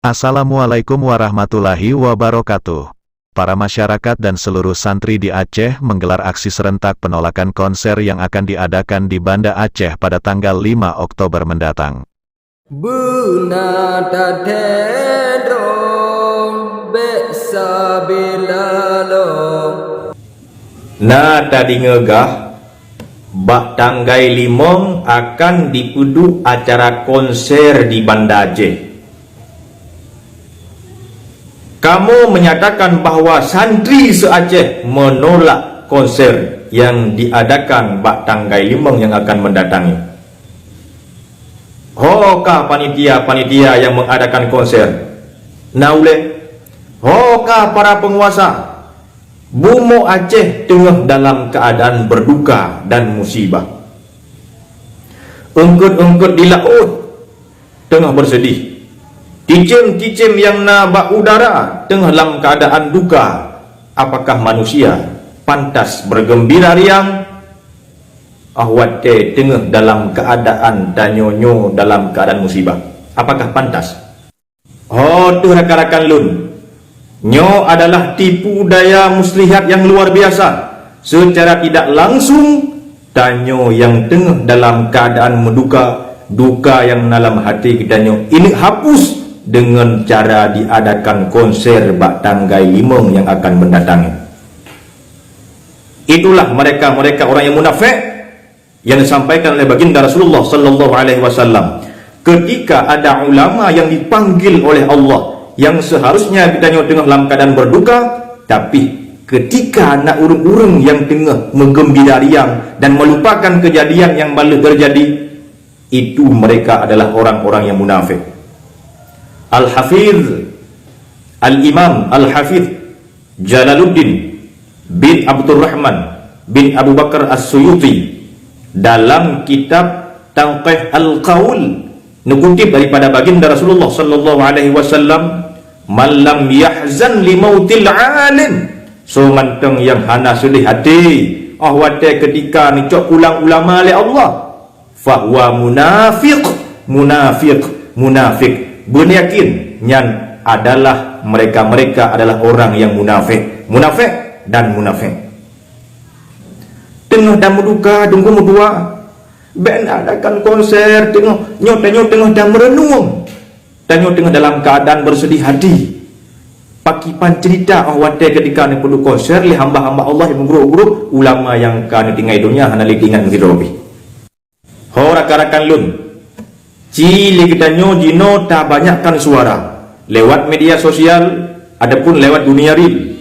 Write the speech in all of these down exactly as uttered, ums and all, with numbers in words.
Assalamualaikum warahmatullahi wabarakatuh. Para masyarakat dan seluruh santri di Aceh menggelar aksi serentak penolakan konser yang akan diadakan di Banda Aceh pada tanggal lima Oktober mendatang. Beuna tathee droe bék sabila lom. Na tadeungoe gah, bak tanggai limong akan dipeuduek acara konser di Banda Aceh. Kamoe menyatakan bahwa santri se-Aceh menolak konser yang diadakan bak tanggai limong yang akan mendatang nyoe. Ho ka panitia-panitia yang mengadakan konser. Na ulée, ho ka para penguasa. Bumoe Aceh teungoh dalam keuadaan berduka dan musibah. Eungkot-eungkot di laôt teungoh bersedih. Cicém-cicém nyang na bak udara teungoh lam keuadaan duka. Apakah manusia pantas bergembira riang? Ah watée teungoh dalam keuadaan tanyoe nyoe dalam keuadaan musibah, apakah pantas? Ho teuh rakan-rakan lôn, nyoe adalah tipu daya muslihat nyang luar biasa. Seucara tidak langsung, tanyoe nyang teungoh dalam keuadaan meuduka, duka nyang na lam até geutanyoe ineuk hapus deungon cara diadakan konser bak tanggai limong nyang akan mendatang. Itulah mereka-mereka orang yang munafik yang disampaikan oleh Baginda Rasulullah sallallahu alaihi wasallam. Ketika ada ulama yang dipanggil oleh Allah, yang seharusnya geutanyoe teungoh lam keadaan berduka, tapi ketika na ureuëng-ureuëng yang teungoh meugeumbira riang dan melupakan kejadian yang baru terjadi, itu mereka adalah orang-orang yang munafik. Al-Hafiz, Al-Imam Al-Hafiz Jalaluddin bin Abdurrahman bin Abu Bakar As-Suyuti dalam kitab Tanqih Al-Qaul neukutip daripada Baginda Rasulullah sallallahu alaihi wasallam, "Man lam yahzan li mautil alim," soe mantong nyang hana seudeh até, oh watée keutika neucok pulang ulama lé Allah, fahuwa munafiq, munafiq, munafiq. Beuyakin nyan adalah mereka-mereka adalah orang yang munafik. Munafik dan munafik. Teungoh dan meuduka, teungoh meuduka, bék adakan konser, teungoh nyoe tanyoe teungoh dan meureunung. Tanyoe teungoh dalam keadaan bersedih hati. Pakiban cerita oh watée keutika neupeuduek konser lé hamba-hamba Allah nyang meugrôp-grôp, ulama nyang ka neutinggai donya hana lé teuingat meusidroe pih. Ho rakan-rakan lôn, ci lé geutanyoe jinoe tabanyakkan suara lewat media sosial ataupun lewat dunia real.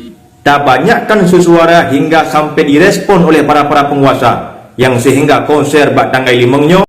Tabanyakkan suara hingga sampai direspon oleh para-para penguasa yang sehingga konser bak tanggai limong nyoe